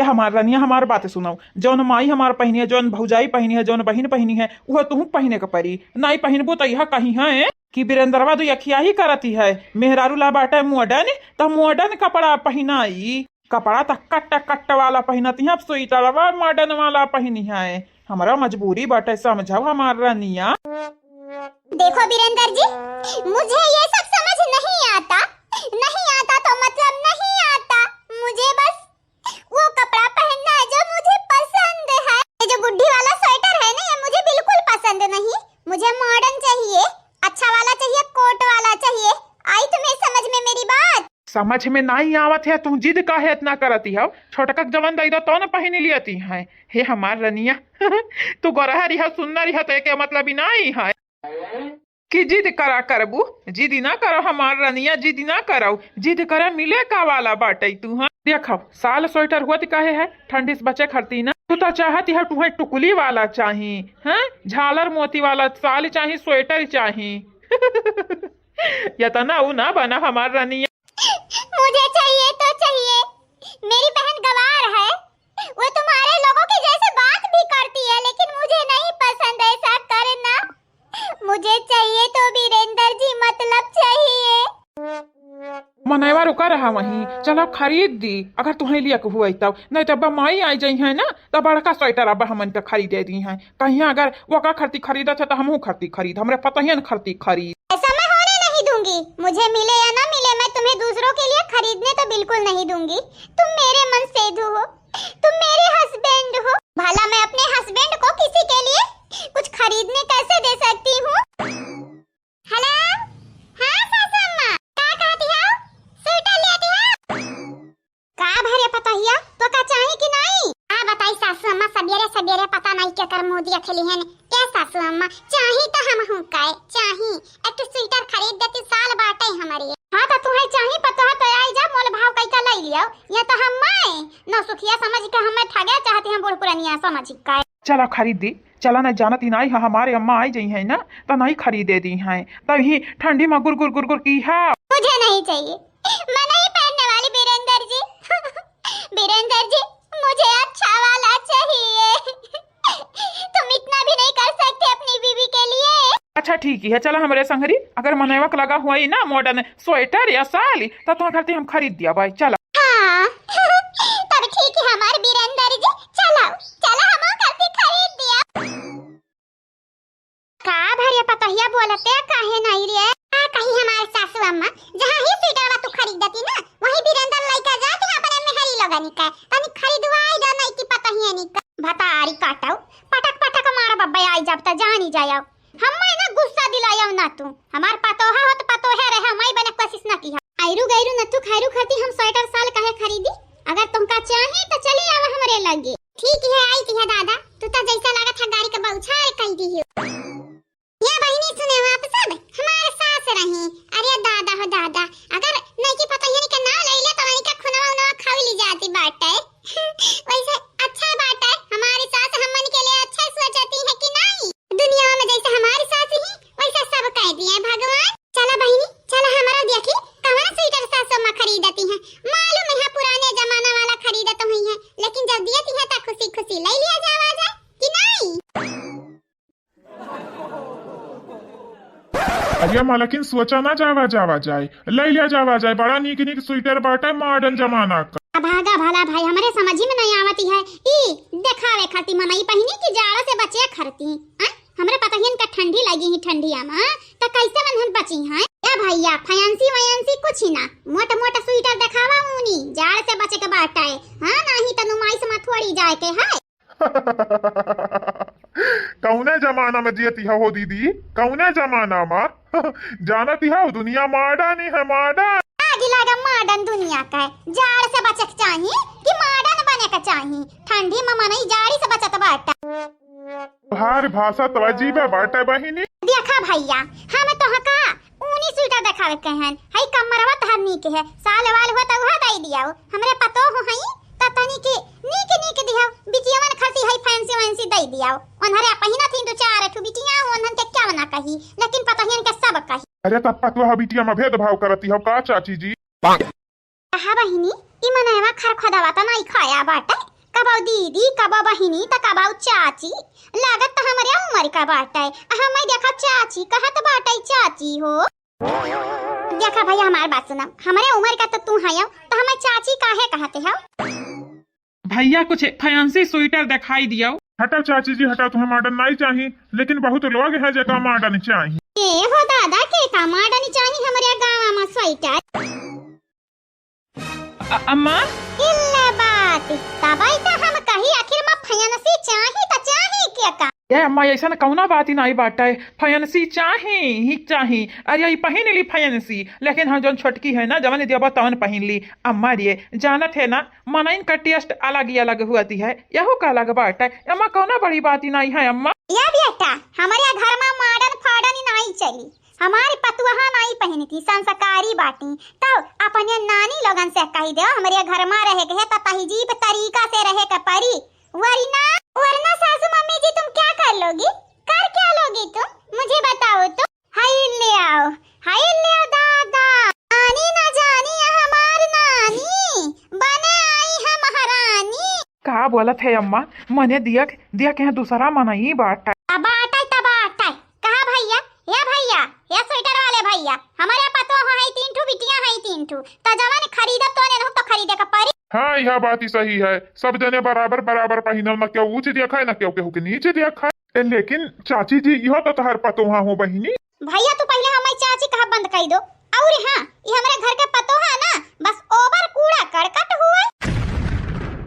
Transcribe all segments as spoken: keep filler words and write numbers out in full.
हमार रनिया, हमार बात सुनउ, जउन माई हमार पहिनी है, जउन भउजाई पहिनी है, जउन बहिन पहिनी है, उहे तुहूँ पहिने के परी। नाई पहिनबू त इहा कहिहैं कि बिरेंदरवा दुइ अखिया ही करती है, मेहरारू ला बाटे modern, त modern कपड़ा पहिनाई। कपड़ा त कट कट वाला पहिनती हैं, अब स्वेटरवा modern वाला पहिनी है। हमरा मजबूरी बाटे, समझउ हमार रनिया। देखो बीरेंदर जी, मुझे ये सब समझ नहीं आता, नहीं आता तो मतलब नहीं आता। मुझे बस वो कपड़ा पहनना है जो मुझे पसंद है। ये जो गुड्ढी वाला स्वेटर है ना, ये मुझे बिल्कुल पसंद नहीं। मुझे modern चाहिए, अच्छा वाला चाहिए, coat वाला चाहिए। आई तुम्हें समझ में मेरी बात? समझ में नाहीं आवत है, तू जिद काहे इतना करती हउ? छोटका क जवन दइ दउ, तउन पहिन लियती हैं। हे हमार रनिया, तू गोरहरी हउ, सुन्नरी हउ, त एके मतलब ई नाहीं है कि जिद करा करबू। जिद ना करउ हमार रनिया, जिद ना करउ। जिद करे मिले का वाला बाटइ तू, हाँ? देखउ, साल स्वेटर होत काहे है? ठंडी से बचे खरती ना। तू त चाहती हउ, तुहइ टुकुली वाला चाही, हाँ? झालर मोती वाला साल चाही, स्वेटर चाही। यतना उ ना बना हमार रनिया। मुझे चाहिए तो चाहिए, मेरी बहन गवार है, वो तुम्हारे लोगों के जैसे बात भी करती है, लेकिन मुझे नहीं पसंद ऐसा करना। मुझे चाहिए तो बीरेंदर जी, मतलब चाहिए। मनइवा रुका रहा वहीं, चला खरीद दी, अगर तुहइ लिया के हुआ तब, नहीं तो अब माई आई जइहैं ना, तब बड़का स्वेटर अब हमन के खरीदे दीहैं। कहिया अगर वका खरती खरीदत है, तो हमहू खरती खरीद, हमरे पतहियन खरती खरीद। ऐसा मैं होने नहीं दूंगी, मुझे मिले या ना मिले, मैं तुम्हें दूसरों के लिए खरीदने तो बिल्कुल नहीं दूंगी। तुम मेरे मनसेधु हो, तुम मेरे husband हो। भला मैं अपने husband को किसी के लिए कुछ खरीदने कैसे दे सकती हूँ? Hello, हाँ सासू अम्मा, का कहती हो? स्वेटर लेती हो? का भरे पतोहिया, तोका चाही कि नाहीं? का बताई सासू अम्मा, सबेरे सबेरे पता नाहीं केकर मुँह दिया खेली हन। ए सासू अम्मा, चाही त हमहू का, चाही। एक ठो स्वेटर खरीद देती, साल बाटे हमरे। हाँ त तुहइ चाही पतोहा त आई जा, मोल भाव कइ के लइ लियो। या त हम माय नौसुखिया समझ के हमें ठगे चाहती हैं, बूढ़ पुरनिया समझ के। चला खरीद दी, चला, नहीं जानत ही नाहीं है, हमारे अम्मा आई जइहैं ना, त नहीं खरीदे दीहैं, तब ही ठंडी में गुर गुर गुर गुर की है। मुझे नहीं चाहिए, मैं नहीं पहनने वाली बीरेंदर जी। बीरेंदर जी, मुझे अच्छा वाला चाहिए। तुम इतना भी नहीं कर सकते अपनी बीवी के लिए? अच्छा ठीक ही है, चला हमरे संगरी, अगर मनइवा क लगा हुआ ही ना modern स्वेटर या साल, त तुहरे खरती हम खरीद दिया भाई, चला। हाँ, तब ठीक है हमार बीरेंदर जी, चला, चला हम खरती खरीद दिया। का भरे पतोहिया बोलते काहे नाहीं रे? का कही हमार सासू अम्मा, जहाँ ही स्वेटरवा तू खरीदती ना, वहीं बीरेंदर लइका जात है अपने मेहरी लोगनी का, तनी खरीदवाई दे नाहीं कि पतोहियनी का। भतारी काटउ, पटक पटक मार बब्बे आई जब त जानी जायउ। हम्मे ना गुस्सा दिलायउ ना तू, हमार पतोहा हो त पतोहे रहे, हमाई बने कोशिश ना किहा। आयरू गैरू नथु खैरू खरती हम स्वेटर साल काहे खरीदी? अगर तुमका चाही त चली आवा हमरे लगे। ठीक है, आई तिहा दादा, तू त जैसा लागत है गाड़ी के बौछार कई दी हो। या बहिनी सुने हो आप सब, हमार सास रही। अरे दादा हो दादा, अगर नइकी पतोहियन के नाव ले ले तो इनका खुनवा उनवा खावी ली जाती बाटे। वैसे अच्छा बाटे, हमारी सास हमन के लिए अच्छा सोचती है कि नाहीं? दुनिया में जैसे हमारी सास ही, वैसे सब कह दिए भगवान। चला बहिनी, चला हमारा देखी, कवन स्वेटर सासो माँ खरीदती हैं। मालूम है पुराने जमाना वाला खरीदत हुई हैं, लेकिन जब दियती हैं तो खुशी खुशी ले लिया जावा जाए कि नाहीं? अरे मालकिन, सोचा ना जावा जावा जाए, ले लिया जावा जाए, बड़ा नीक नीक स्वेटर बाटे modern जमाना का। अभागा भला भाई, हमरे समझी में नहीं आवती है। ई देखावे खाती मनई पहिनी कि जाड़ा से बचे खरती। आ? हमरे पतोहियन का ठंडी लगी ही ठंडिया में, त कैसे मनहन बची हैं? ए भैया, fancy वैंसी कुछ ही ना, मोट मोट स्वेटर देखावा ऊनी, जाड़ से बचे के बाटे। हाँ, नाहीं त नुमाइश में थोड़ी जाए के है। कौने जमाना में जियती हो दीदी, कौने जमाना में? जानती हो दुनिया modern ही है, modern। आगी लागा modern दुनिया का है। जाड़ से बचे के चाही कि modern बने के चाही? ठंडी में मनई जाड़ी से बचत बाटे। तोहार भाषा तो अजीबे बाटे बहिनी। देखा भैया, हम तोहका ऊनी स्वेटर देखावे के हन, हई कमरवा तोहार नीक है, साल वाल हुआ त उहा दई दियाओ। हमरे पतोह हई त तनी के नीक नीक दियाओ, बिटियवन खरती हई fancy वैंसी दई दियाओ। ओन्हरे पहिना थी दो चार ठो बिटिया हो, ओन्हन के क्या ना कही, लेकिन पतोहियन के सब कही। अरे त पतोह बिटिया में भेदभाव करती हो का चाची जी? कहा बहिनी, ई मनवा खरखोदवा त नाई खाया बाटे, कबौ दीदी, कबौ बहिनी, त कबौ चाची। लागत त हमरे उमर का बाटै। आ हमैं देखा चाची कहत बाटै, चाची हो। देखा भैया, हमार बात सुना, हमरे उमर का त तू हयौ, त हमैं चाची काहे कहत हौ? भैया, कुछ fancy sweater देखाई दियो। हटा चाची जी, हटा, तुम्हें modern नाई चाही, लेकिन बहुत लोग हैं जेका modern चाही। ए हो दादा, के का modern चाही हमरे गाँव में sweater? अ-, अम्मा? इल्ले बात, तबै त हम कही आखिर में fancy चाही त चाही के का? ए अम्मा, ऐसन कौना बात ही नाई बाटै, fancy चाही ही चाही। अरे, ई पहिन ली fancy, लेकिन हम जौन छोटकी है ना, जवन देबा तवन पहिन ली। अम्मा रे, जानत है ना, मनइन का taste अलग ही अलग होती है, यहू का अलग बाटै। अम्मा, कौना बड़ी बात ही नाई है अम्मा। या बेटा, हमरे घर में modern फाडन नाई चली, हमारी पतुआ नाई पहिनती, संस्कारी बाटी। तब अपने नानी लोगन से कही दे, हमरे घर में रहे के है त तहजीब तरीका से रहे के परी, वरना, वरना सासू मम्मी जी तुम क्या कर लोगी, कर क्या लोगी तुम, मुझे बताओ तो। हाय ले आओ, हाय ले आओ दादा। नानी ना जानी या हमार नानी, बने आई है महारानी। का बोलत है अम्मा? मने दिया, दिया के यहाँ दूसरा मनई बाटै। त बाटै, त बाटै। कहा भैया, या भैया, या sweater वाले भैया, हमरे पतोह है तीन ठू, बिटिया है तीन ठू, त जवन खरीदब तो नेनहु तो खरीदे के परी। हाँ, यह बात ही सही है, सब जने बराबर बराबर पहिनल, न केहू ऊँच देखै, न केहू केहू के नीच देखै। ए, लेकिन चाची जी, इहो तो तोहार पतोहा हो बहिनी। भैया, तू पहिले हमैं चाची कहब बंद कई दो। और हाँ, ई हमरे घर के पतोहा ना, बस over कूड़ा करकट हुए।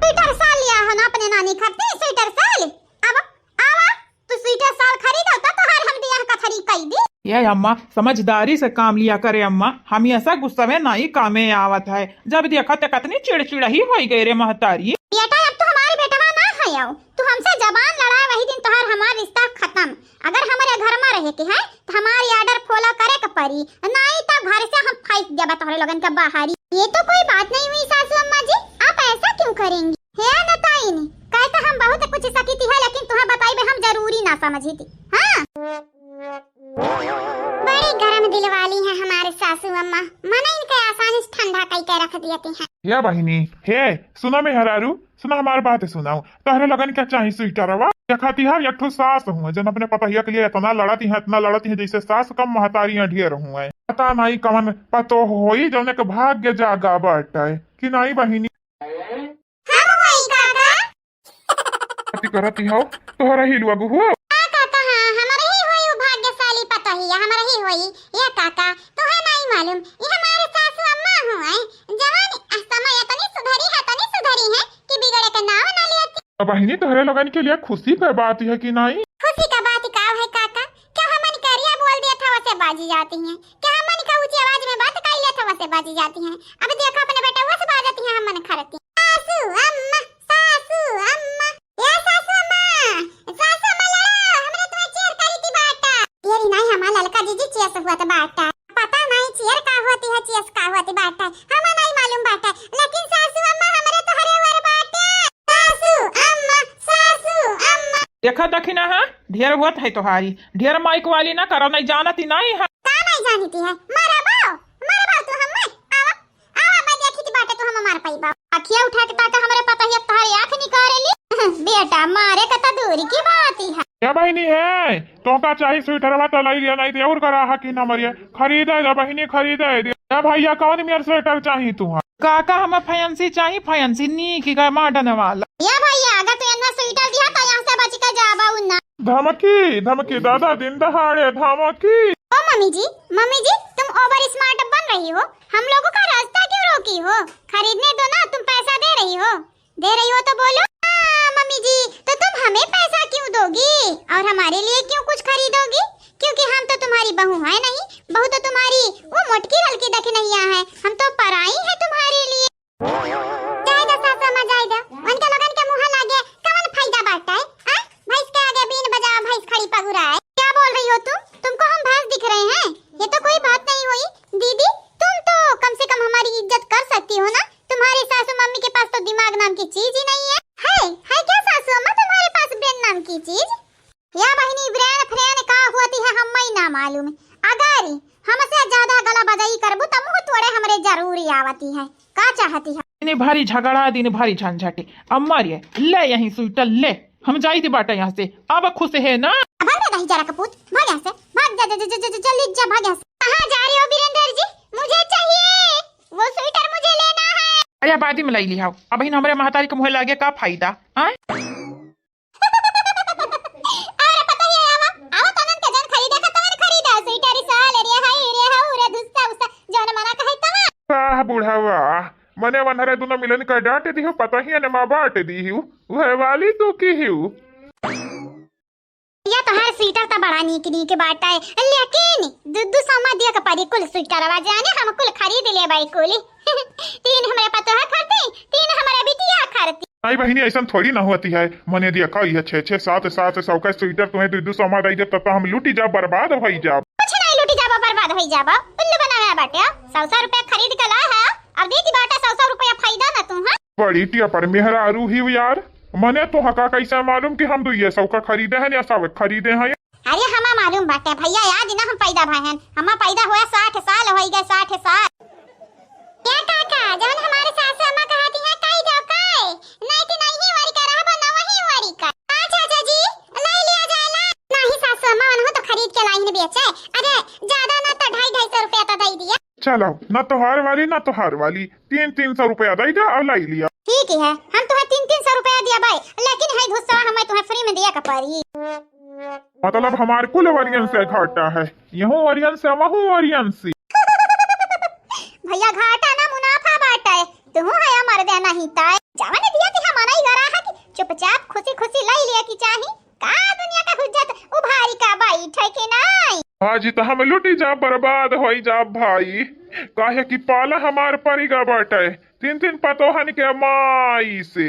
Sweater साल लिया है ना अपने नानी खातिर, sweater साल। अब आवा, तू sweater साल खरीदो तो तोहार हम बियाह कथरी कई दी। ए अम्मा, समझदारी से काम लिया करे अम्मा, हमेशा गुस्सा में नाई कामे आवत है। जब देखा ते कतनी चिड़चिड़ही होई गई रे महतारी। बेटा, अब तो हमारे बेटवा ना है, आओ। तू हमसे जबान लड़ाए, वही दिन तोहार हमार रिश्ता खतम। अगर हमरे घर में रहे के है, तो हमारी order follow करे के परी, नाई तो घर से हम फेंक देबा तोहरे लोगन के बाहरी। ये तो कोई बात नहीं हुई सासू अम्मा जी, आप ऐसा क्यों करेंगी? हे नताइन, कहे तो हम बहुत कुछ सकिती है, लेकिन तुहें बताइबे हम जरूरी ना समझिती। हाँ, बड़ी गरम दिल वाली है हमारे सासू अम्मा, मनइन के आसानी से ठंडा कई के रख देती हैं। या बहिनी, हे, सुना मेहरारू, सुना हमार बात सुनाओ, तहरे लगन क्या चाही स्वेटरवा? देखा तिहार एक ठो सास हुए, जन अपने पतहिया के लिए इतना लड़ती हैं, इतना लड़ती हैं, जैसे सास कम महतारियां ढेर हुए। पता नहीं कवन पतोह होई, जौने के भाग्य जागा बाटे कि नहीं बहिनी? हम होई काका। अति करती हो, तोहरा ही लोग हो। हाँ काका, हाँ, हमरा ही होई उ भाग्यशाली पतोहिया, हमरा ही होई। ये काका, तोहे नहीं मालूम, ये हमारे सासू अम्मा हुए, जवानी आ समय इतनी सुधरी है, इतनी सुधरी है कि बिगड़े के नाम ना लेती। अब बहिनी, तोहरे लोगन के लिए खुशी का बात है कि नहीं? खुशी का बात का है काका? क्या हमन करिया बोल दिया था, वसे बाजी जाती हैं? क्या हमन का ऊंची आवाज में बात कर लिया था, वसे बाजी जाती हैं? अब देखो, अपने बेटवा से बाजती हैं हमन खरती। सासू अम्मा, सासू अम्मा, ए सासू अम्मा, सासू अम्मा लड़ो, हमरे तुम्हें चेर करी थी बाटा। ये री नहीं, हमार ललका जीजी चेस हुआ था बाटा। पता नहीं चेर का होती है, चेस का होती बाटा, हमें नहीं मालूम बाटा, लेकिन सासू अम्मा हमरे तोहरे वर बाटे। सासू अम्मा, सासू अम्मा। देखा दखिना है, ढेर होत है तोहारी, ढेर माइक वाली ना करो, नहीं जानती नहीं है। का नहीं जानती है? मरबो, मरबो तू हमें। आवा, आवा, मैं देखी थी बाटे तू हम मार पाई बा। अखिया उठा के ताका हमरे पतहिया तोहारी आँख निकारेली। बेटा, मारे का तो दूरी की बात ही है। ए बहिनी है, तोहका चाही स्वेटरवा त लई लिया, नहीं तो और करा हा कि ना मरिया। खरीदे दे बहिनी, खरीदे दे। ए भैया, कौन मेर स्वेटर चाही तू? काका, हमें फैंसी चाही, फैंसी नीक का मॉडर्न वाला। या भैया, अगर तू इतना स्वेटर दिया तो यहाँ से बच के जाबा उ ना। धमकी, धमकी, दादा दिन दहाड़े धमकी। ओ मम्मी जी, मम्मी जी, तुम ओवर स्मार्ट बन रही हो, हम लोगों का रास्ता क्यों रोकी हो? खरीदने दो ना, तुम पैसा दे रही हो, दे रही हो तो बोलो। हाँ, मम्मी जी, तो तुम हमें पैसा क्यों दोगी और हमारे लिए क्यों कुछ खरीदोगी? क्योंकि हम तो तुम्हारी बहू है नहीं, बहू तो तुम्हारी वो मोटकी हल्की दखिनैया है, हम तो पराई है तुम्हारे लिए। जाए दो सासू अम्मा, जाए दो, उनके लोगन के मुँह लागे कवन फायदा बाटे, हाँ? भैंस के आगे बीन बजाओ, भैंस खड़ी पगुराए। क्या बोल रही हो तुम? तुमको हम भैंस दिख रहे हैं? ये तो कोई बात नहीं हुई। दीदी, तुम तो कम से कम हमारी इज्जत कर सकती हो ना। तुम्हारी सासू मम्मी के पास तो दिमाग नाम की चीज ही नहीं है। है, है क्या सासू अम्मा तुम्हारे पास brain नाम की चीज? या बहिनी, brain फ्रेन का होती है, हम्मे ना मालूम। अगर हमसे ज्यादा गला बजाई करबू त मुँह तोड़े हमरे जरूर या। आवती है, का चाहती है? दिन भरी झगड़ा, दिन भरी झंझटे। अम्मा रे, ले यहीं स्वेटर ले, हम जाइत बाटे यहाँ से। अब खुश है ना? अब हम नहीं जरा कपूत, भाग यहाँ से, भाग जा, जा, जा, जल्दी जा, भाग यहाँ से। कहाँ जा रहे हो वीरेंद्र जी? मुझे चाहिए, वो स्वेटर मुझे लेना है। अरे, बादी में लाई लिहाओ, अबहिन हमरे महतारी के मुँहे लागे का फायदा, हाँ? अरे पता ही है, आवा, आवा, तनन के जन खरीदे का तवन खरीदा, स्वेटर, साल, रे हाय, रे हाउ, रे धुस्सा, उस्सा, जौन मना कहे तवन। वाह बुढ़वा, मने वनहरे दुनो मिलन का डांट दिहु, पता ही है नमा बांट दिहु, वह वाली तू की हिउ। या तोहार स्वेटर त बड़ा नीक नीक बाटे, लेकिन दू दू सौ मा दिया के परी कुल स्वेटरवा, जाने हम कुल खरीद लेबै कुल। तीन हमरे पतोह खरती, तीन हमरे बिटिया खरती। नहीं बहिनी, ऐसन थोड़ी ना होती है। मने दिया का, यह छः छः सात सात सौ का स्वेटर तुम्हें दू दू सौ मा दई देब, तब तो हम लूटी जाब, बर्बाद होई जाब। कुछ नहीं लूटी जाबो, बर्बाद होई जाबो। उल्लू बनावे बाटे, सौ सौ रुपया खरीद के ला है, अब दे दी बाटे सौ सौ रुपया, फायदा ना तू, हाँ? बड़ी टिया पर मेहरारू ही यार, मने तोहका कैसे मालूम कि हम दुइये सौ का खरीदे हैं या सौ खरीदे हैं? अरे हमा मालूम बाटे भैया, याद ना हम पैदा भए हैं, हमा पैदा हुआ साठ साल होई गए, साठ साल। क्या काका, जवन हमारे सासू अम्मा कहती हैं, कही जाओ काहे? नहीं कि नहीं ही वरी का रहबो, ना वही वरी का। हाँ चाचा जी, लाई लिया जाए ला। नहीं सासू अम्मा, उन्हों तो खरीद के लाई ने बेचे। अरे ज्यादा ना तो ढाई ढाई सौ रुपया तो दे दिया। चलो, ना तोहार वाली, ना तोहार वाली, तीन तीन सौ रुपया दे दे और लाई लिया। ठीक है, हम तुम्हें तीन तीन सौ रुपया दिया भाई, लेकिन है धुस्सा हमें तुम्हें फ्री में दिया का परी। मतलब हमार कुल वरियन से घाटा है, यहू वरियन से, वहू वरियन से। भैया घाटा ना मुनाफा बाटे, तुहू है मर दे नहीं ताए। जवन दिया ती हम नहीं गरा है कि चुपचाप खुशी खुशी लाई लिया की चाही। का दुनिया का हुज्जत उभारी का बैठे के नाई? आज तो हम लुटी जा, बर्बाद होई जा भाई, काहे कि पाला हमार परिगा बाटे तीन तीन पतोहन के माई से।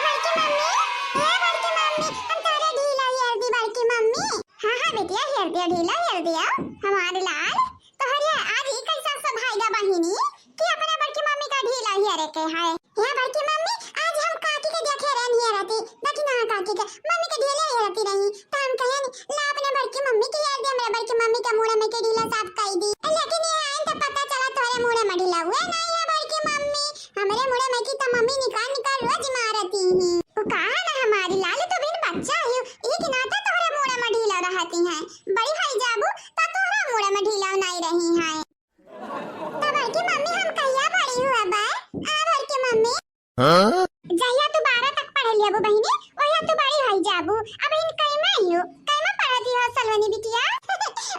बड़की मम्मी, ए बड़की मम्मी, हम तोहरे ढीला हेर दी बड़की मम्मी। हाँ, हाँ बेटिया, हेर दिया, ढीला हेर दिया। हमारे लाल, तोहरे आज ई कैसा सौभाग्य बहिनी कि अपने बड़की मम्मी का ढीला हेरे के है। हे बड़की मम्मी, आज हम काकी के देखे रहनी है रहती, लेकिन हाँ काकी के मम्मी के ढीले हेरती रही, तो हम कहे ला अपने बड़की मम्मी के हेर दे, हमरे बड़की मम्मी के मुड़े में के ढीला साफ कर दी। लेकिन ये आइन तो पता चला तोहरे मुड़े में ढीला हुए नहीं है बड़की मम्मी, हमरे मुड़े में की तो मम्मी निकाल निकाल रोज मारती ही। वो कहा ना हमारी लाल तो बिन बच्चा ही, एक नाता तोहरे मुड़े में ढीला रहती हैं, बड़ी होई जाबू तो तोहरे मुड़े में ढीला नहीं रही हैं। तो बड़की मम्मी हम कहिया बड़ी हुआ बा? आ बड़की मम्मी। हाँ? जहिया तू बारह तक पढ़ लेबू बहिनी, ओहिया तू बड़ी होई जाबू। अब इन कई में ही हो, कई में पढ़ती हो सलवनी बिटिया?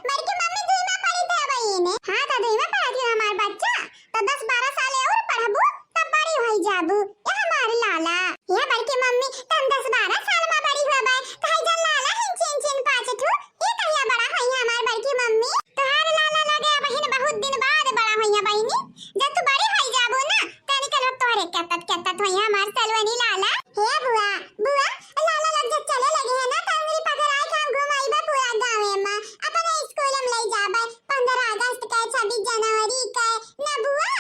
बड़की मम्मी दुई में पढ़ी थे बहिनी। हाँ तो दुई में पढ़ती हो हमार बच्चा, तो दस बारह साल और पढ़बू तब बड़ी होई जाबू। ये हमार लाला, ये बड़की मम्मी तम दस बारह साल में बड़ी होबे, कहे जा लाला हिन छिन छिन पाँच ठू। ये कहिया बड़ा होई है हमार बड़की मम्मी? तोहार लाला लगे बहिन बहुत दिन बाद बड़ा होई है बहिनी। जब तू बड़ी होई जाबू ना, तनी कल तोहरे केतत केतत होई है हमार सलवनी लाला। हे बुआ, बुआ, लाला लग जब चले लगे है ना, त अंगरी पकड़ाई के हम घुमाईबे पूरा गाँवे में। अपने स्कूल में ले जाबे, पन्द्रह अगस्त के, छब्बीस जनवरी के, ना बुआ?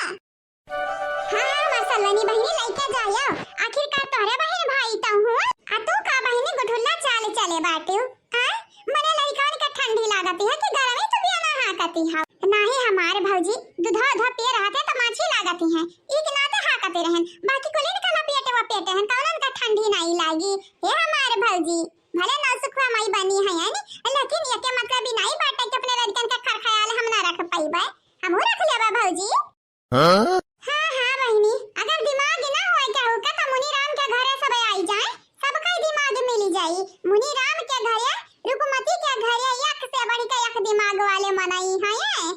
हाँ, हमार सलोनी बहिनी लइके जायो। आखिरकार तोहरे बहिन भाई तो हूँ। आ तू का बहिनी गुठुल्ला चाल चले बाटिउ? आय, मने लइकन के ठंडी लागती है कि गरमी तू बिया ना हाँकती है? नाही हमार भौजी, दूधा उधा पिए रहते तो माछी लागती है। ई के नाते हाँकते रहन, बाकी कुलिन का लपेटे वपेटे हन, कौनन का ठंडी नाही लागी। हे हमार भौजी, भले नौसुखवा माई बनी है यानी, लेकिन एके मतलब ई नाही बाटे कि अपने लड़कन का खर ख्याल हम ना रख पाइबे। हमहू रख लेबे भौजी। हाँ? हाँ, हाँ बहिनी, अगर दिमाग ना होए केहू के त मुनीराम के घरे सब आई जाए, सबका दिमाग मिल जाई। मुनीराम के घरे रूपमती के घरे एक से बढ़ के एक दिमाग वाले मनई हैं।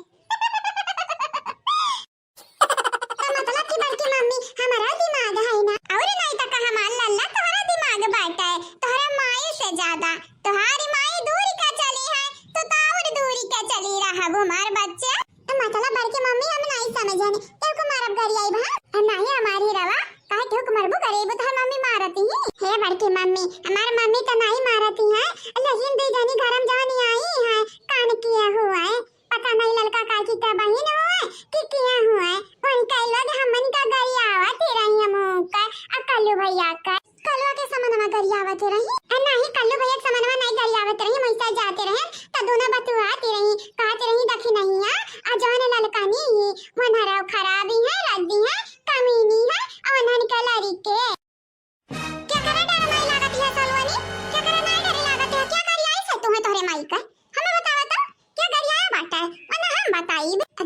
तो मतलब कि बड़की मम्मी हमारा दिमाग है ना, और नहीं तो का हमार लल्ला तोहरा दिमाग बाटे, तोहरा माई से ज्यादा। तोहारी माई दूरी का चली है, तो, तो और दूरी का चली रहब हमार बच्चा। तो मतलब बड़की मम्मी हम नहीं समझनी, एक मारा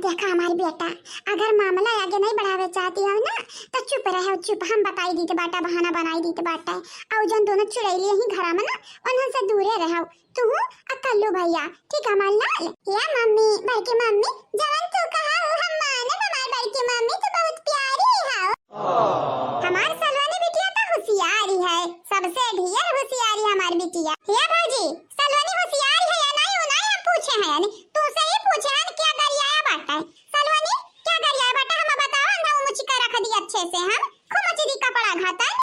देखा हमार बेटा, अगर मामला आगे नहीं बढ़ावे चाहती हो ना, तो चुप रहो, चुप। हम बताई दीत बाटा, बहाना बनाई दीत बाटा। और जौन दोनों चुड़ैली ही घरा में ना, उन्हन से दूरे रहो। तू आ कल्लू भैया, ठीक है हमार लाल? या मम्मी, बड़की मम्मी, जवन तू कहा हो हम मानब, हमार बड़की मम्मी तो बहुत प्यारी हो। हमार सलोनी बिटिया तो होशियारी है, सबसे ढेर होशियारी हमार बिटिया। या भौजी, सलोनी होशियारी है या नहीं, वो नहीं हम पूछे हैं, यानी तू से ही पूछे हैं, क्या गरियाया बाटा है? सलोनी, क्या गरियाया बाटा, हम बताओ, अंधा मुछ के रख दी अच्छे से, हम खूब मुछ दी कपड़ा घातन।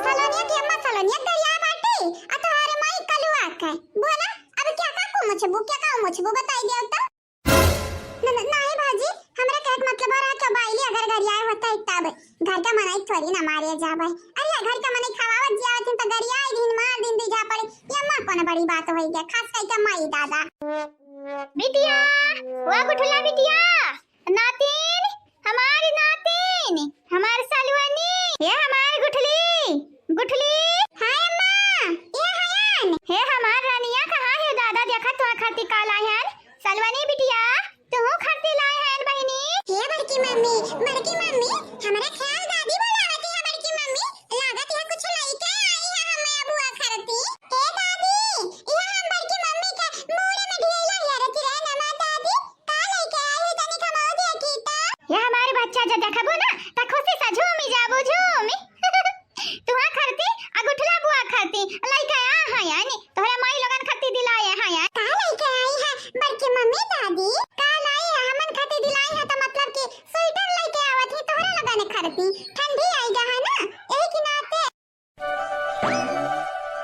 सलोनिया की अम्मा, सलोनिया गरियाया बाटी, आ तोहरे माई कलुआ के। बोला, अब क्या का को मुछबू, क्या का मुछबू, बताई दियो तो। न-, न-, नहीं भौजी, हमरा कहे के मतलब रहा कि बाइली अगर गरियाए होता है तब। घर का मनई थोड़ी ना मारे जावे। अरे घर का मनई खवावत जियावत हिन तो गरियाए दिन मार दिन दी जा पड़े। ये अम्मा कौन बड़ी बात होई गया, खास करके माई दादा। बिटिया, वो गुठला बिटिया, नातिन, हमार नातिन, हमार सलवनी, ये हमार गुठली, गुठली। हाय अम्मा, ये हयन। हे हमार रानिया, कहाँ है दादा? देखा तो खरती का लाए हन। सलवनी बिटिया, तू खरती लाए हन बहिनी। हे बड़की मम्मी, बड़की मम्मी, हमरा ख्याल दादी बुलावत है बड़की मम्मी। लागत है कुछ लइके आई है हमें बुआ खरती। हे दादी, ये हम बड़की मम्मी के मूड़े में ढेला हेरत रहे नमा दादी। का लइके आई है तनी कमाओ देखी ता। ये हमार बच्चा जो देखबो ना, त खुशी से झूमी जाबो झूमी। तुहा खरती, आ गुठला बुआ खरती, लइके आ है यानी, तोहरे माई लोगन खरती दिलाए है यानी। का लइके आई है बड़की मम्मी दादी? का लाई है, हमन खरती दिलाई है त मतलब कि स्वेटर लइके आवत ही तोहरे लोगन खरती। ठंडी आई गा है ना, यही के नाते।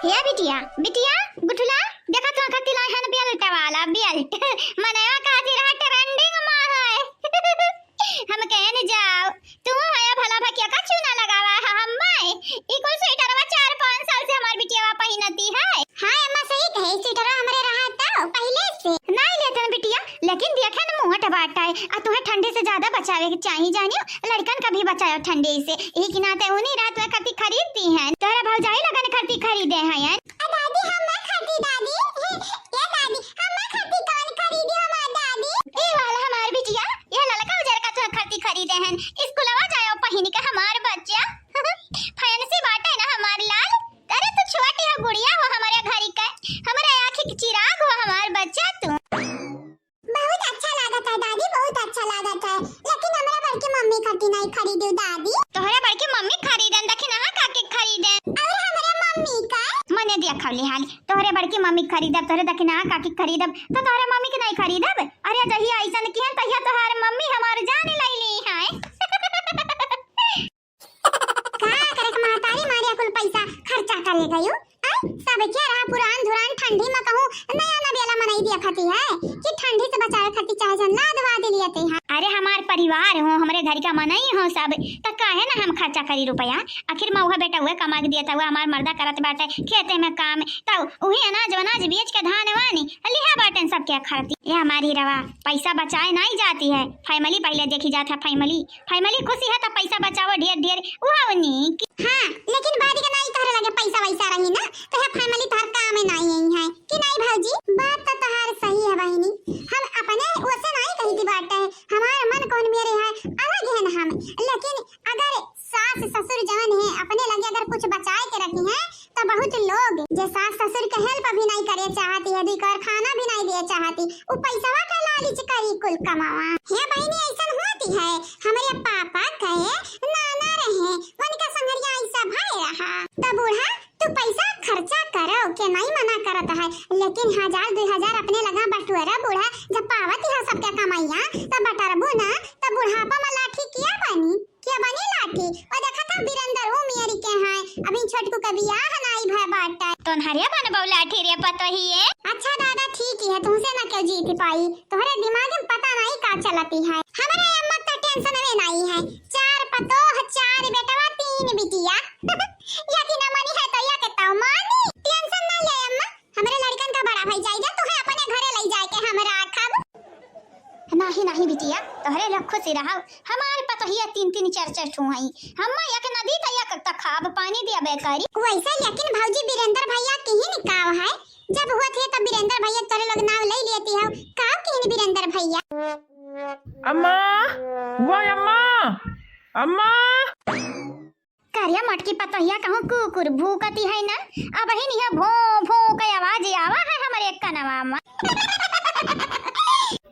हे बिटिया, बिटिया, गुठला, देखा तो खरती लाए हन बेल्ट वाला, बेल्ट। मनवा कहती रहा ट्रेंडिंग में है। हम कहन जाओ, तू हया भला भकिया का चूना लगावा है हम्मे? ई कुल स्वेटरवा चार पाँच साल से हमार बिटियावा पहिनती है। हाँ अम्मा सही कहे, स्वेटरवा हमरे रहा तो पहले से। नहीं लेतन बिटिया, लेकिन देखे न मोट बाटा है, आ तुहे ठंडी से ज्यादा बचावे के चाही जानियो, लड़कन का भी बचायो ठंडी से। यही के नाते उन्हीं रात में खरती खरीदती हैं, तोहरा भौजाई लगन खरती खरीदे हैं। आ दादी, हम ना खाती दादी। ए दादी, हम ना खाती, कौन खरीदी हमार दादी? ए वाला हमार बिटिया, ये ललका उजर का तो खरती खरीदे हन। स्कूलवा जायो पहिन के हमार बच्चा। फैंसी बाटे ना हमार लाल। अरे तू छोटी हो गुड़िया हो हमारे घर के, हमारे आँखी के चिराग हो हमार बच्चा तू। बहुत अच्छा लागत है दादी, बहुत अच्छा लागत है, लेकिन हमरा बड़की मम्मी खातिर नहीं खरीदू दादी। तोहरे बड़की मम्मी खरीदन, दखिनहा काकी खरीदन। और हमरे मम्मी का? मने दिया खौली हाल, तोहरे बड़की मम्मी खरीदब, तोहरे दखिनहा काकी खरीदब, तो तोहरे मम्मी के नहीं खरीदब? अरे जहिया ऐसन किहन तहिया तोहरे मम्मी हमार जान लैली है। का करे के महतारी मारिया कुल पैसा खर्चा करे गयो? आय, सब के रहा पुरान धुरान ठंडी में कहूँ नया नबेला मनई दिया खाती है कि ठंडी से बचावे खातिर चाहे जन लाद वाद लियते हैं। अरे हमार परिवार हो, हमरे घर का मनई हो सब, त काहे ना हम खर्चा करी रुपया? आखिर मऊहा बेटा उहे कमा के दिया था, उहे हमार मर्दा करत बाटे खेते में काम, तब उही अनाज वनाज बेच के धान वानी लिहा बाटन सबके खरती। ये हमारी रवा पैसा बचाए नहीं जाती है, फैमिली पहले देखी जात है, फैमिली। फैमिली खुशी है तो पैसा बचावो ढेर ढेर, उहाव नीक। हाँ, लेकिन बारी के नाई तोहरे लगे पैसा वैसा रही ना, तो यह फैमिली तोहर काम में नाई आई है कि नाई भौजी? बात तो तोहार सही है बहिनी, हम अपने ओसे नाई कही थी बाटे, हमार मन कौन मेरे है अलग है ना हम, लेकिन अगर सास ससुर जवन है अपने लगे अगर कुछ बचाए के रखी है तो बहुत लोग जे सास ससुर के हेल्प भी नहीं करे चाहती है, दुई कारखाना भी नहीं दिए चाहती, उ पैसवा का लालच करी कुल कमावा। हे बहिनी, ऐसन होती है, हमरे पापा के नाना रहे, उनका संगरिया ऐसा भय रहा। तो बूढ़ा, तू पैसा खर्चा करो के नहीं मना करत है, लेकिन हजार दुई हजार अपने लगा बटुअरा बूढ़ा, जब पावत है सबके कमाइया, तब बटरबू ना, तब बुढ़ापा में लाठी किया बनी? के बनी लाठी? वो देखा था बिरेंदर, वो मियरी के हैं, अभी छोटकू के बियाह नाई भय बाटा। तोन्हरे बनबौ लाठी रे पतोहिए। अच्छा दादा, ठीक ही है, तुमसे ना क्यों जीत पाई, तोहरे दिमाग में पता नहीं का चलती है। हमारे अम्मा तो टेंशन में नहीं है, चार पतोह, चार बेटवा, तीन बिटिया। या कि ना मानी है तो या के ताऊ मानी, टेंशन ना ले अम्मा, हमरे लड़कन का बड़ा भाई जाएगा, तुहे अपने घरे ले जाए के हम राखब। नाही, नाही बिटिया, तोहरे लोग खुशी रहो। हमार पतोहिया तीन, तीन, चार, चार ठो हई। हम्मा एक नदी त एक त खाब पानी दिया बेकारी। वैसे लेकिन भौजी बीरेंद्र भैया किहिन काव है? जब हुआ थे तब बीरेंद्र भैया तोरे लोग नाव ले लेती हो। काव किहिन बीरेंद्र भैया? अम्मा, वो अम्मा, अम्मा। करिया मोटकी पतोहिया कहूँ कुकुर भूकती है ना, अबहिन इहाँ भों भों के आवाज आवा है हमरे कनवा मा।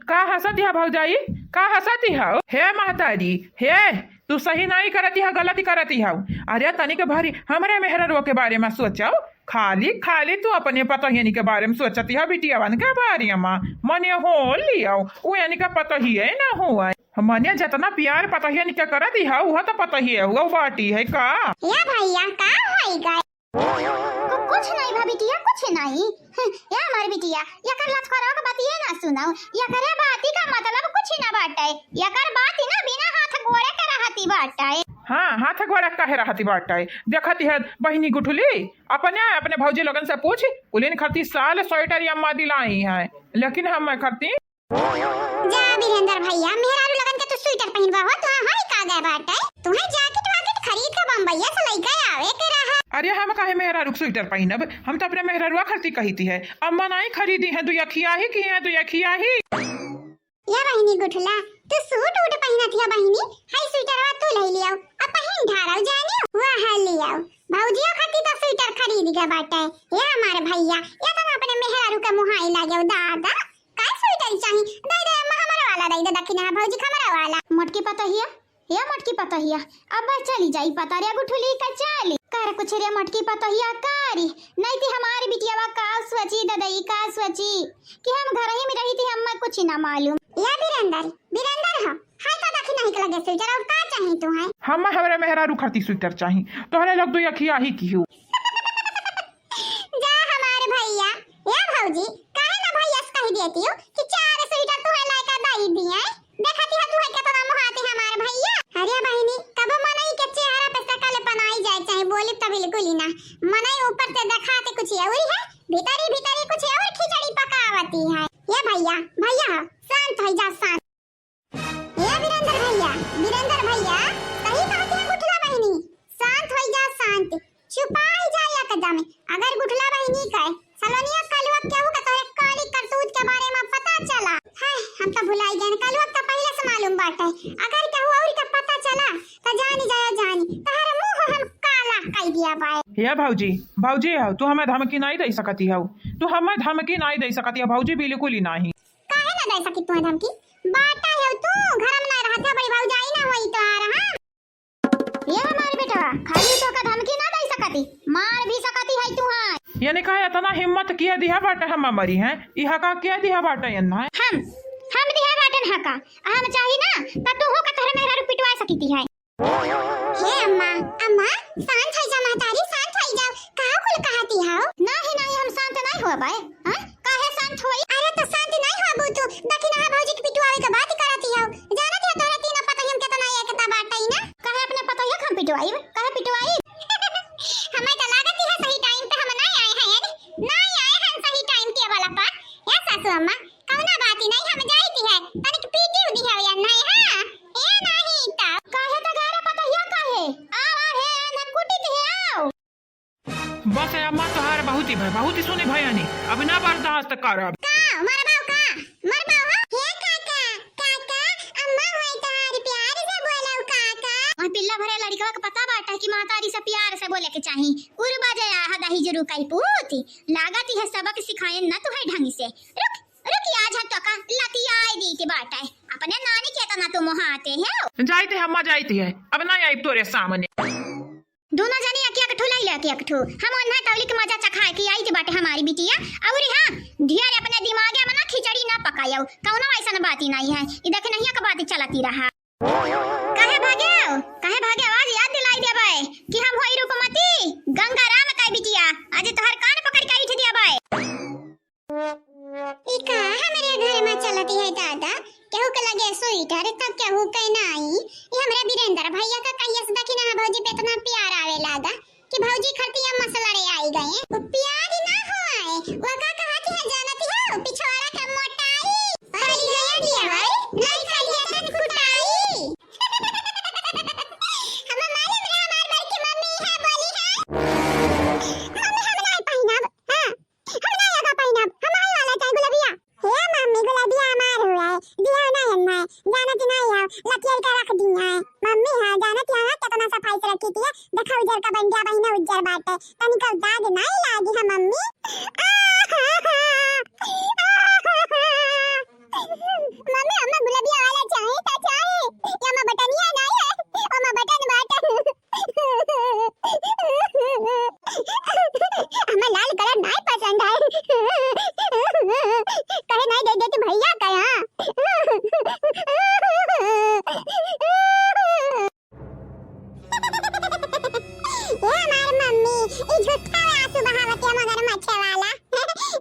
का हँसत है भौजाई, का हँसत है? हे महतारी, हे, तू सही नाहीं करती है, गलती करती है। अरे तनिक भरी हमरे मेहररुआ के बारे मा सोचउ, खाली खाली तू अपने पतोहियनी के बारे मा सोचती है, बिटियावन के बारे मा। मने हो लियाउ, उ यनी के पतोहिए न हुआ। मने जतना प्यार पतोहियनी के करती है, उह तो पतोहिए हुआ बाटी है का? या भैया, का होई गए? कु-, कुछ नहीं भाभी टिया, कुछ नहीं। हम्म, या हमार बिटिया, यकर लतखोरवा के बतिये ना सुनाउ। यकरे बाती का मतलब कुछ ना बाटे। यकर बाती ना बिना हाथ गोड़े के रहती बाटे। हाँ, हाथ गोड़े काहे रहती बाटे? देखती है बहिनी गुठली, अपने, अपने भौजी लोगन से पूछ, उलिन खरती साल स्वेटर अम्मा दिलाई है, लेकिन हम खरती। जा वीरेंद्र भैया, मेहरारू लोगन के तू स्वेटर पहिनबा हो, तुहा होई का गए बाटे? तुहे जैकेट वैकेट खरीद के बम्बईया से लइके आवे के रहा। अरे हम काहे मेहरारू के स्वेटर पहिनब? हम तो अपने मेहरारुआ खरती कहिती है, अम्मा नाहीं खरीदी है, दुई अखिया ही की है, दुई अखिया ही। या बहिनी गुठला, तू सूट उट पहिनत हिया बहिनी, हाई स्वेटरवा तू लई लियाउ, अब पहिन ढारउ जानी, वह लियाउ। भौजियो खरती तो स्वेटर खरीद के बाटे। या हमार भैया, या तो अपने मेहरारू के मुहाई लागे दादा। का स्वेटर चाही? दे दे अम्मा, हमरे वाला दे दे, दखिना है भौजी, हमरे वाला। मोटकी पतोहिया, या मोटकी पतोहिया, अब चली जाई पता रे गुठुली का चाली। कर कुछ रे मोटकी पतोहिया कारी, नहीं ती हमारी बिटियावा का सोची ददई का सोची कि हम घर ही में रही थी, हमें कुछ ना मालूम। या बीरेंदर, बीरेंदर हो, हाय तो दखिना ही के लगे स्वेटर, और का चाही तुहे? हम हमरे मेहरारू खरती स्वेटर चाही, तोहरे लोग दुई अखिया ही की हो। जा हमारे भैया, या भौजी, काहे ना भैया से कह देती हो कि चार स्वेटर तुहे लायका दई दिए। देखती है तुहे केतना मोहाते हमारे भैया। अरे बहिनी, कबो मनई के चेहरा पे शकल बनाई जाए चाहे बोली तो बिल्कुल ही ना। मनई ऊपर से देखाते कुछ अउरी है, भीतरी भीतरी कुछ और खिचड़ी पकावती है। ये भैया, भैया, शांत हो जा, शांत। ए वीरेंद्र भैया, वीरेंद्र भैया, सही कहती है गुठला बहिनी, शांत होई जा, शांत, चुपाई जा एकदम। अगर गुठला बहिनी कहे, सलोनिया कलुआ केहू के तोरे काली करतूत के बारे में पता चला, हाय, हम तो भुलाई गए, कलुआ तो पहले से मालूम बाटे। अगर केहू और के पता चला, तो जानी जाया जानी, तोहर मुंह हम काला कई दिया बाए। हे भौजी, भौजी हो, तू हमें धमकी नहीं दे सकती हो, तू हमें धमकी नहीं दे सकती हो भौजी, बिल्कुल ही नहीं। काहे ना दे सकी तुहे धमकी? बाटा है तू, घर में ना रहत है, बड़ी भौजाई ना होई तोहार, हाँ? ये हमारे बेटवा, खाली तो का धमकी ना दे सकती, मार भी सकती है तू, हाँ। यानी कहा इतना हिम्मत किया दिया बाटा हम मरी हैं, इहा का किया दिया बाटा यन है? हम, हम दिया बाटन हा का? हम चाही ना, त तू हो का तोहरे मेहरारू पिटवा सकती है। हे अम्मा, अम्मा, शांत होइ जा महतारी, शांत होइ जाओ। का कुल कहती हो? नाही, नाही, हम शांत नाही होबै। हाँ? काहे शांत होई? अरे तो शांत नाही होबू तू। देखी ना भौजी के पिटवावे के बात करती हो। जानत है तोहरे तीनों पतोहियन केतना एकता बाटै ना। काहे अपने पतोहिया के हम पिटवाई? काहे पिटवाई? हमें तो लागत है सही टाइम पे हम नाही आए हैं, यानी नाही आए हैं सही टाइम के वाला पर। या सासू अम्मा, कौनो बात ही नहीं, हम जाइत है, तनिक पीटी उदी है या नहीं, हाँ? ए नहीं तो। काहे त गारा पतोहिया काहे? आवा हे, न कुटित है, आओ। बस ए अम्मा, तोहार बहुत ही भय, बहुत ही सुनी भयानी, अब ना बर्दाश्त करब। का, मरबाओ का? मरबाओ हो? हे काका, काका, अम्मा होई तोहार प्यार से बोलाओ काका। वहाँ पिल्ला भरे लड़कवा के पता बाटा कि महतारी से प्यार से बोले के चाही। उरु बजे आहा दही जुरु कई पूती। लागत है सबक सिखाए न तुहे ढंग से। रुक, रुक, आज हम तोका लतियाए देइत बाटे। अपने नानी के तना तू मोहाते हो। जाइत है अम्मा, जाइत है, अब ना आइब तोरे सामने। दोनों जनी एक एक ठो लाई लेके एक ठो। हम ओन्हा तौली के मजा चखाए के आइत बाटे हमारी बिटिया। और हाँ, ढेर अपने दिमागे में ना खिचड़ी ना पकायो, कौनो ऐसन बात ही नहीं है। ई देखे नहीं एक बात चलती रहा। काहे भागे हो? काहे भागे हो? आज याद दिलाई देबै कि हम होई रूपमती, गंगाराम कै बिटिया। आज तोहर कान पकड़ के उठ देबै। ई का हमरे घर में चलती है दादा? केहू के लगे स्वेटर तो केहू के नाई। ई हमरे वीरेंद्र भैया का कहिए से देखी ना भौजी पे इतना प्यार आवे लागा। कि भौजी खरतिया मसलड़े आई गए। वो प्यार ना होए, वो का कहत है जानत हो? पिछवाड़ा का मोटाई। अरे ये दिया भाई, नहीं खाली अपन कुटाई। हम मालूम रहा हमार बड़की मम्मी है बोली है। मम्मी हम नहीं पहिनब, हाँ, हम नहीं आगा पहिनब, हमार वाला चाहे गुलबिया। हे मम्मी गुलबिया हमार हुआ है, दिया नहीं है, जानत नाहीं है, लतियाई का रख दी है। मम्मी, हाँ, जानत है ना, कितना सफाई से रखी थी। देखा, उजर का बंडिया बहिना उजर बाटे, तनिको दाग नाहीं लागी है मम्मी। मम्मी, हमें गुलबिया वाला चाही त चाही, एमा बटनिया नाहीं है, ओमा बटन बाटे। हमें लाल कलर नाहीं पसंद है। कहे नाहीं दे देती भैया का यहाँ। ए हमार मम्मी, ई झूठा में आंसू बहावत है मगरमच्छ वाला।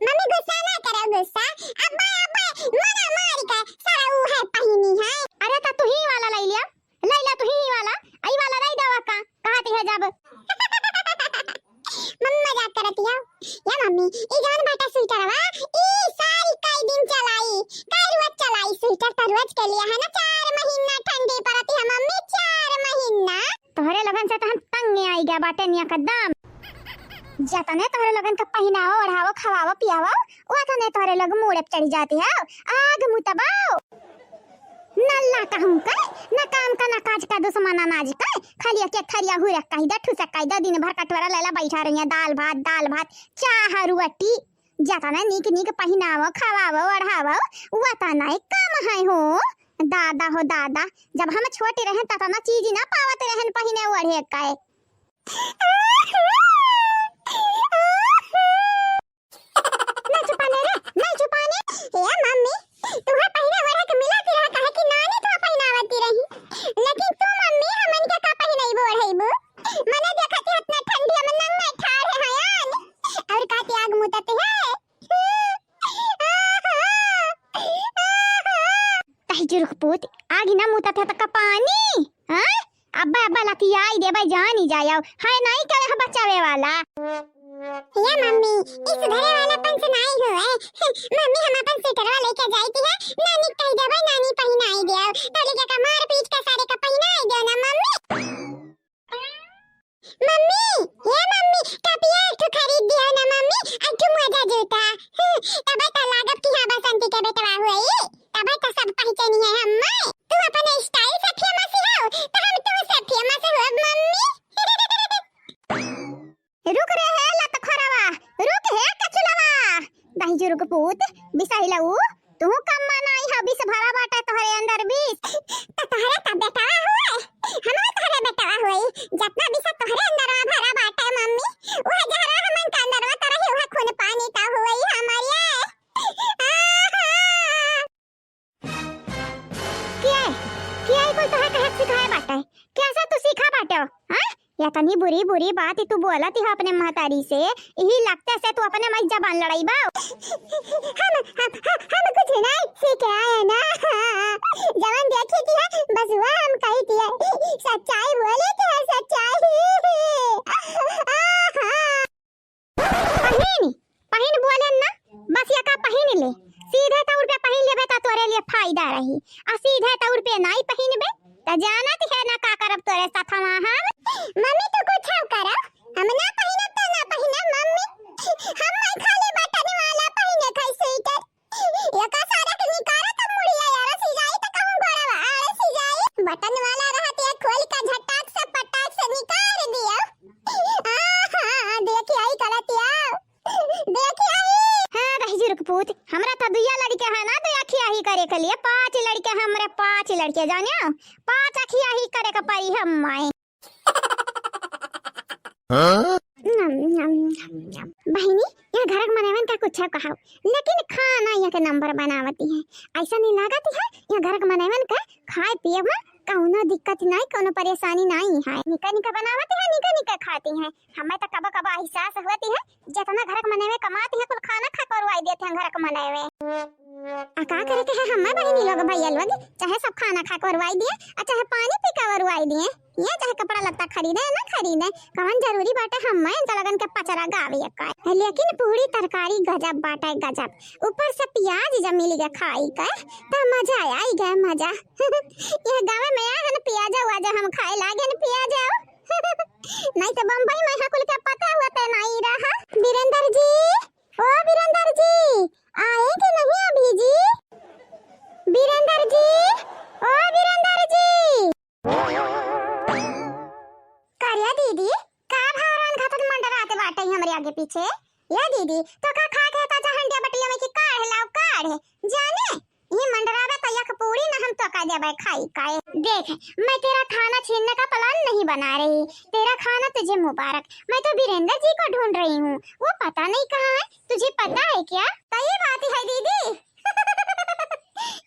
मम्मी गुस्सा ना करो, गुस्सा। अब्बा, अब्बा, मना मार के सारा ऊ है पहिनी है। अरे त तू ही वाला लइ लिया, लइ लिया तू ही वाला, ई वाला लइ देवा का, कहती है जब। मम्मी मजाक करत हिया। या मम्मी, ई जवन बाटा स्वेटरवा, ई सारी कई दिन चलाई, कई रोज चलाई स्वेटर, त रोज के लिए है ना, चार महीना ठंडी पड़त है मम्मी, चार महीना। तोहरे लोगन से त हम तंग आइ गया बाटे निया कदम। जतने तोहरे लोगन के पहिनावो, ओढ़ावो, खवावो, पियावो, ओतने तोहरे लोग मूड़े पे चढ़ी जाती है। आग मुतबाओ। न लाटा हूँ के, न काम का, न काज का, दुश्मन अनाज के, खाली एक एक थरिया हुरक कहि दे, ठुसक कहि दे, दिन भर कटोरा लेला बैठा रहिया, दाल भात, दाल भात, चाह रोटी, जतना नीक नीक पहिनावो, खवावो, ओढ़ावो, वतना ही कम है हो। दादा हो दादा, जब हम छोटी रहन ततना चीज ना पावत रहन पहिने ओढ़े के। नहीं छुपाने रे, नहीं छुपाने। ए मम्मी, तुहा पहिरे ओढ़े के मिलत रहा, काहे कि नानी तुहा पहिनावती रही। लेकिन तू मम्मी, हमन के का पहिनइबू ओढ़इबू? मने देखत है इतना ठंडी में नंगे ठाढ़ है हयान। और का त्याग मुतत है? तही जुरुक पूत, आगी ना मुतत है त का पानी? हाँ? अब्बा, अब्बा लतियाई देबै, जानी जायौ। है नाहीं केहू बचावे वाला। या मम्मी, ई सुधरे वाला पंच नाहीं होए। मम्मी, हम अपन स्वेटरवा लेके जाई थी है, नानी कहि देबै, नानी पहिनाई देउ। तोली के का मार पीट के सारे का पहिनाई देउ ना मम्मी। मम्मी, हे मम्मी, टोपिया एक ठो खरीद दियो ना मम्मी, एक ठो मोजा जूता। तबै त लागब कि हाँ बसंती के बेटवा हुई, तबै त सब पहचानी है हम्मे। तू अपन style से famous हो, त हम तू से famous हो मम्मी। रुक रे हे लतखोरवा, रुक हे कचुलवा। दहिजू रुक पूत, बिसहिलऊ, तू कम नाई हो, विष भरा बाटे तोहरे अंदर विष। त तोहरे त बेटवा हुए, हमहू तोहरे बेटवा हुई। जतना विष तोहरे अंदर भरा बाटे मम्मी, उहे जहरा हमन के अंदर त रही, उहे खून पानी त हुई हमरे। आहा। के, के ई कुल तोहे कहे सिखाए बाटे? कैसे तू सीखा बाटे हो? हाँ? या तनी बुरी बुरी बात तू बोलत हो अपने महतारी से, यही लगते से तू अपने माई जबान लड़ाई बा। हम, हम, हम, हम कुछ नहीं सीखे आए ना। जवन देखी थी है, बस वह हम कही थी है। सच्चाई बोली थी है, सच्चाई। आहा। पहिन, पहिन बोले ना, बस यका पहिन ले, सीधे तौर पे पहिन लेबे त तोरे लिए फायदा रही, आ सीधे तौर पे नाई पहिनबे त जानत है ना का करब तोरे साथ हम। मम्मी तू कुछ करो, हम ना पहिनब त ना पहिनब मम्मी, हम नहीं खाली बटन वाला पहिने खाई स्वेटर। एका सारा के निकाला त मुड़िया यार सिजाई त कहूँ गोड़वा आड़े सिजाई। बटन वाला रहत या खोल का झटाक से पटाक से निकाल दिया। आहा, देखी आई करत या। देखी आई। हाँ, दहिजू रुक पूत, हमरा त दुइया लड़के है ना, दुइ अखिया ही करे के लिए, पाँच लड़के हमरे, पाँच लड़के जाने, पाँच अखिया ही करे के परी हम माई। हाँ? नम, नम, नम, नम। बहिनी, यहाँ घर के मनैवन का कुछ कहाओ, लेकिन खाना यहाँ के नंबर बनावती है। ऐसा नहीं लागत है, यहाँ घर के मनैवन का खाए पिए में कौनो दिक्कत नहीं, कौनो परेशानी नहीं है। निका निका बनावती है, निका निका खाती है। हमें तो कबो कबो एहसास होती है, जितना घर के मनैवे कमाती है, कुल खाना खा करवाई देते हैं घर के मनैवे। आ का करे के है हमें बहिनी लोग, भैया लोग, चाहे सब खाना खा करवाई दिए, आ चाहे पानी पी करवाई दिए। ये चाहे कपड़ा लत्ता खरीदे ना खरीदे, कवन जरूरी बाटे हम्मे इनका लगन के पचरा गावे का। लेकिन पूरी तरकारी गजब बाटे गजब, ऊपर से प्याज जब मिल गया खाई के, त मजा आई गया मजा। ये गाँव में आए हैं ना प्याज वाजा हम खाए लागे ना प्याज। नहीं तो बम्बई में यहाँ कुल के पता हुआ ते नहीं रहा। बीरेंद्र जी, ओ बीरेंद्र जी, आए कि नहीं अभी जी? बीरेंद्र जी, छे, या दीदी, तोका खाए के है त जा हंडिया बटिया में की काढ़ लाओ, काढ़। जाने, ई मंडरावे त एक पूरी न हम तोका देबे खाई काए। देख, मैं तेरा खाना छीनने का plan नहीं बना रही। तेरा खाना तुझे मुबारक। मैं तो वीरेंद्र जी को ढूंढ रही हूँ, वो पता नहीं कहाँ है, तुझे पता है क्या? त ई बात है दीदी।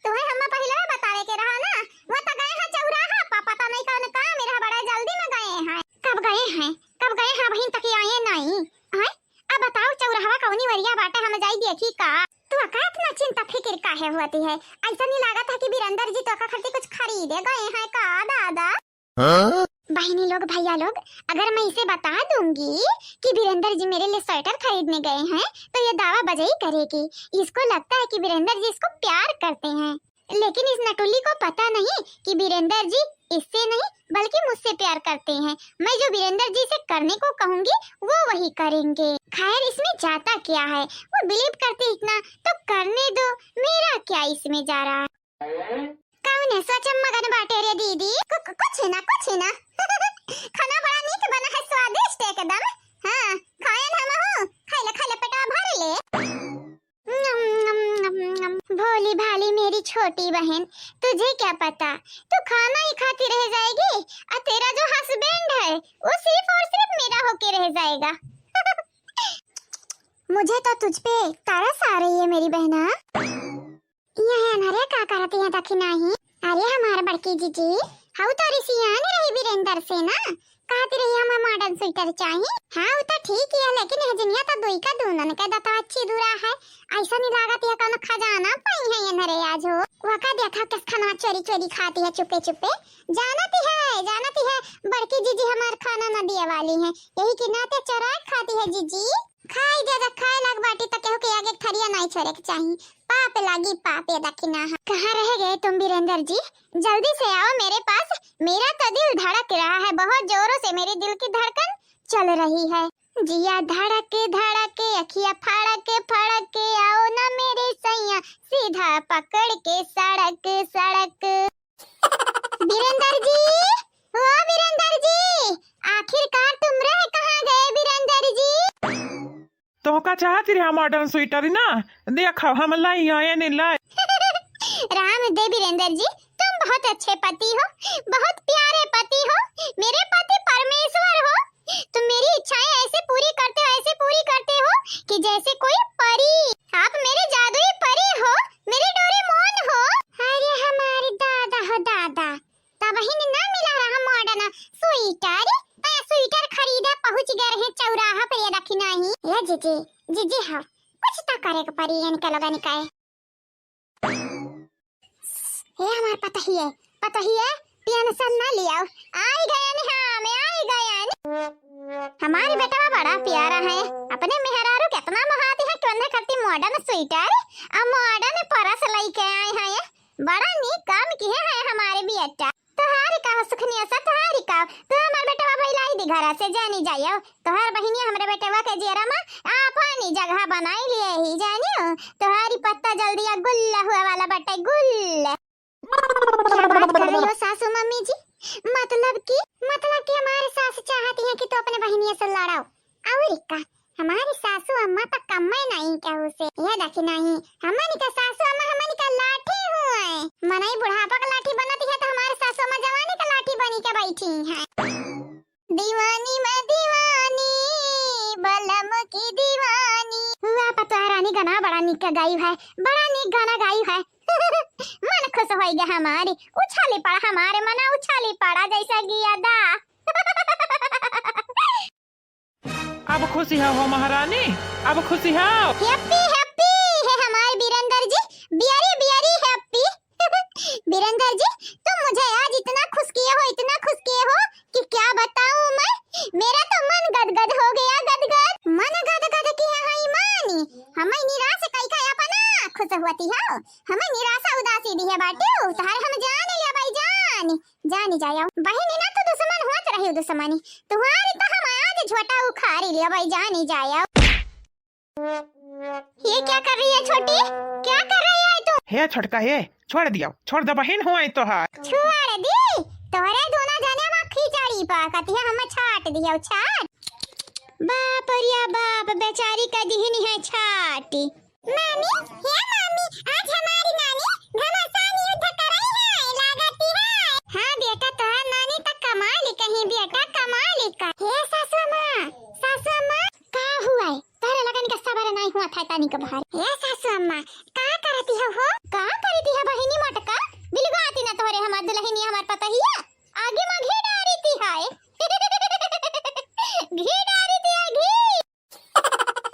तुम्हें हम पहिले बतावे के रहा ना, वो त गए हैं चौराहा पा, पता नहीं कौन काम रहा, बड़ा जल्दी में गए हैं। कब गए हैं, कब गए हैं, अबहिन तक आए नहीं। आए, अब बताओ चौराहवा कौनी वरिया बाटे, हम जाई देखी का? तू का इतना चिंता फिकिर काहे होती है? ऐसा नहीं लागत है कि वीरेंद्र जी तोका खातिर कुछ खरीदे गए हैं का दादा? हाँ? बहनी लोग, भैया लोग, अगर मैं इसे बता दूंगी कि वीरेंद्र जी मेरे लिए स्वेटर खरीदने गए हैं, तो ये दावा बजई करेगी। इसको लगता है कि वीरेंद्र जी इसको प्यार करते हैं, लेकिन इस नटुली को पता नहीं कि वीरेंद्र जी इससे नहीं, बल्कि मुझसे प्यार करते हैं। मैं जो वीरेंद्र जी से करने को कहूंगी, वो वही करेंगे। खैर, इसमें जाता क्या है, वो बिलीव करते इतना, तो करने दो, मेरा क्या इसमें जा रहा है। कौन है सोच मगन बाटे रे दीदी? कु-, कु-, कुछ ना, कुछ ना। खाना बड़ा नीक बना है, स्वादिष्ट एकदम। हाँ, खाएन हम हूँ। खाई ले, खाई ले, पेटवा भर ले। नम, नम, नम, नम। भोली भाली मेरी छोटी बहन, तुझे क्या पता, तू खाना ही खाती रह जाएगी और तेरा जो हस्बैंड है, वो सिर्फ और सिर्फ मेरा होके रह जाएगा। मुझे तो तुझ पे तरस आ रही है मेरी बहना। यहाँ अन्हरे का करत है दखिनाही? अरे हमार बड़की जीजी, हऊ तो रिसियान रही वीरेंद्र से ना, कहती रही हमें मॉडर्न स्वेटर चाही। हाँ, वो तो ठीक ही है, लेकिन हजनिया तो दुई का दूनन के दतवा चिदुरा है। ऐसा नहीं लागत है कौनो खजाना पाई है अन्हरे आज हो। वका देखा किस खाना चोरी चोरी खाती है चुपे चुपे। जानती है, जानती है, बड़की जीजी हमार खाना ना दिए वाली है, यही के नाते चोरा खाती है जीजी। खाई दे, जब खाए लाग बाटी त केहू के आगे थरिया नहीं छोड़े के चाही। पाप लागी, पाप ये दखिना है। कहाँ रह गए तुम वीरेंद्र जी? जल्दी से आओ मेरे पास, मेरा तो दिल धड़क रहा है, बहुत जोरों से मेरे दिल की धड़कन चल रही है। जिया धड़क धड़क, अखिया फड़क फड़क, आओ ना मेरे सैया, सीधा पकड़ के सड़क, सड़क। वीरेंद्र जी, ओ वीरेंद्र जी, आखिरकार तुम रह कहाँ गए वीरेंद्र जी? तोहका चाहत रहा मॉडर्न स्वेटर ना, देखो हम लाई आए ने लाई। राम दे वीरेंद्र जी, तुम बहुत अच्छे पति हो, बहुत प्यारे पति हो, मेरे पति परमेश्वर हो। तुम मेरी इच्छाएं ऐसे पूरी करते हो, ऐसे पूरी करते हो कि जैसे कोई परी। आप मेरे जादुई परी हो, मेरे डोरेमोन हो। अरे हमारे दादा हो दादा, तबहिन ना मिला रहा मॉडर्न स्वेटर, त स्वेटर खरीदे पहुँच गए रहे चौराहा पे, ये दखिनाही। ये जीजी, जीजी हो, कुछ तो करे के परी इनके लोगन का। हे हमार पतहिए, पतहिए, टेंशन ना लियाओ, आई गयन हम, आई गयन। हमारे बेटवा बड़ा प्यारा है, अपने मेहरारू कितना महाती है कि उन्हें खातिर मॉडर्न स्वेटर और मॉडर्न परस लेके आए हैं। बड़ा नीक काम किहे है हमारे बेटा। तोहार का हो सुखनिया सा, तोहार का? तू हमार बेटवा भइलाई दी घरा से, जानी जायो। तोहार बहिनिया हमरे बेटवा के जियरा मा आपनी जगह बनाई लिए ही, जानियो। तोहारी पत्ता जल्दिया गुल्ला हुआ वाला बटे, गुल्ला। क्या बात कर रही हो सासू मम्मी जी? मतलब कि, मतलब कि हमारे सास चाहती हैं कि तू अपने बहिनिया से लड़ाओ। और का, हमारी सासू अम्मा तो कम्मे नहीं कहू से। ये देखी नहीं, हमनी के सासू अम्मा हमनी का लाठी हुए। मनई बुढ़ापा का लाठी बनती है तो हमारे सासू अम्मा जवानी का लाठी बनी के बैठी हैं। दीवानी मैं दीवानी, बलम की दीवानी। वाह, पतोह रानी गाना बड़ा निक गाई है, बड़ा निक गाना गाई है। मन खुश होई गया हमारी, उछाली पड़ा हमारे मना, उछाली पड़ा जैसा गिया दा। अब खुशी हो, हो महारानी, अब खुशी हो। Happy, happy है हमारे बीरेंद्र जी, very, very happy। बीरेंद्र जी, तुम मुझे आज इतना खुश किए हो, इतना खुश किए हो कि क्या बताऊं मैं, मेरा तो मन गदगद हो गया, गदगद। मन गदगद किया है मानी, हमें निराश कई का अपना खुश होती हो, हमें निराशा उदासी दी है बाटू, तोहरे हम जान लिया भाई जान। जानी जायो। बहिनी ना तो दुश्मन हुआ तो रही दुश्मनी। तुम्हारी तो हम आज झोटा उखाड़ी लिया भाई, जानी जायो। ये क्या कर रही है छोटी? क्या कर रही है तू? हे छोटका हे, छोड़ दियो, छोड़ दो बहिन हुआ तो हाथ। छोड़ दी? तोहरे दोनों जने मा खिचड़ी पाकत है, हम छाट दियो, छाट। बाप रे बाप, बेचारी का दिहिन है छाटी। मामी, हे मामी, आज हमारी नानी घमासान युद्ध करई है, लागती है। हाँ बेटा, तोहार नानी त कमाल कहीं बेटा, कमाल का। हे सासू अम्मा, सासू अम्मा, का हुआ है? तोहरे लगन के सबर नाहीं हुआ था तनी के बाहर। हे सासू अम्मा, का करती हो हो? का करती है बहिनी मोटका? बिलगाती ना तोहरे हमार दुलहिनिया हमार पतहिया। आगी मा घी डारी ती है। घी डारी ती है, घी।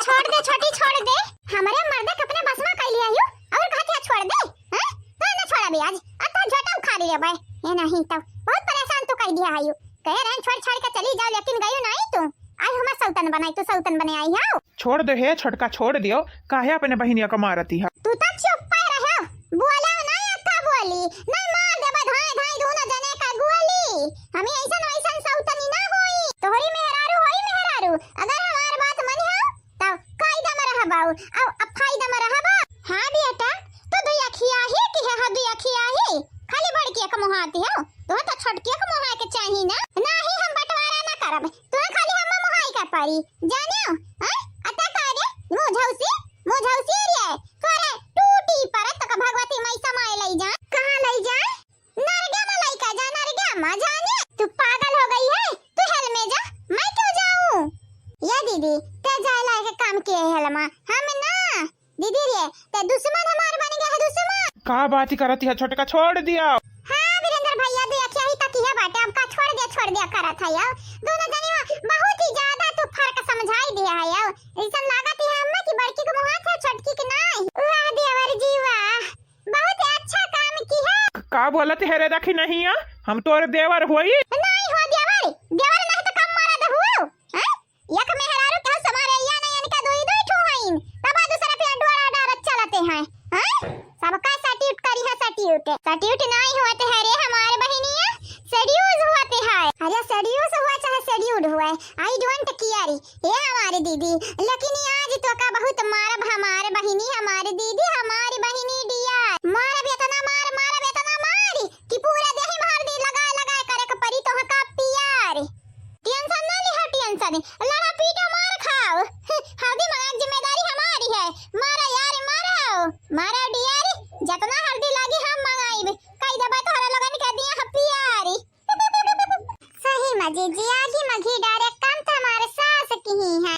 छोड़ दे छोटी, छोड़ दे। हमरे मर्दे के अपने बस मा कई लिया यू और कहती है छोड़ दे। हैं? तो ना छोड़ा भी आज। अब तो झोटा उखाड़ ले भाई। ये नहीं तो बहुत परेशान तू कई दिया है यू। कहे रहन छोड़ छाड़ के चली जाओ, लेकिन गयू नहीं तू। आई हमार सौतन बनाई, तू सौतन बने आई हो। छोड़ दे हे छोटका, छोड़ दियो, काहे अपने बहिनिया का मारती है? तू तो चुप पे रहो, बोला नहीं अक्का बोली, नहीं मार देबा धाई धाई दोनों जने का गोली। हमी ऐसन वैसन सौतनी ना होई, तोहरी मेहरारू होई मेहरारू, अगर हमार बात मनी हो तो कायदा में रहबाऊ, अब, अब फायदा में रहबा। हाँ बेटा, तू दुई अखिया ही की है, हाँ दुई अखिया ही, खाली बड़की एक मुहाती हो, तू तो छोटकी एक मुहा के चाही ना, नाही हम बंटवारा ना करब। तुहे खाली हम्मा मुहाई का परी, जानियो? हैं? अता का रे? मुँह झौसी, मुँह झौसी रे। तोरे टूटी परत तक भगवती माई समाए लई जा। कहाँ लई जा? नरगा में लई का जा, नरगा में जाने। तू पागल हो गई है? तू हेल में जा, मैं क्यों जाऊँ? ये दीदी, ते जाए लायक काम किए हेल में, हम ना। दीदी रे, ते दुश्मन हमार बन गया है, दुश्मन। का बात करती है छोटका, छोड़ दिया। हाँ वीरेंद्र भैया, दुई अखिया ही तक यह बाटे, अब का छोड़ दिया, छोड़ दिया करत है यो। दोनों जनी में बहुत ही ज्यादा तू फर्क समझाई दिया है यो। ऐसन लागत है अम्मा की बड़की के मुहात है, छोटकी के नाई। वाह देवर जी वाह, बहुत ही अच्छा काम की है। क-, का बोलत है रे, देखी नहीं है, हम तोर देवर होई। नहीं हो देवर, देवर नहीं तो कम मरद हुओ, हैं? एक मेहरारू के समारे या नहीं, इनका दुई दुई ठो हईन, तब दूसरा पे डोरा डारत चलते हैं, हैं? सबका सट्यूट करी है, सट्यूट। सट्यूट नहीं होते है रे हमार बहिनिया, सेड्यूस होते है। अरे सेड्यूस हुआ चाहे सेड्यूड हुआ, I don't care। ये हमारे दीदी, लेकिन आज तो का बहुत मारब हमार बहिनी, हमार दीदी, हमार बहिनी डियर। मारब इतना मार, मारब इतना मार कि पूरा देह में हरदी लगाए लगाए करे के परी तोहका प्यार। टेंशन ना लिहा, टेंशन। लड़ा पीटा मार खाओ। हरदी मंगाए जिम्मेदारी हमारी है। मारा यार, मारा। मारा डियर, जितना हरदी लागी हम मंगाइब। कई दबा तोहरा लोगन के दिया हम प्यारी। सही में जीजी, आगी में घी डारे काम तो हमारे सास की ही है।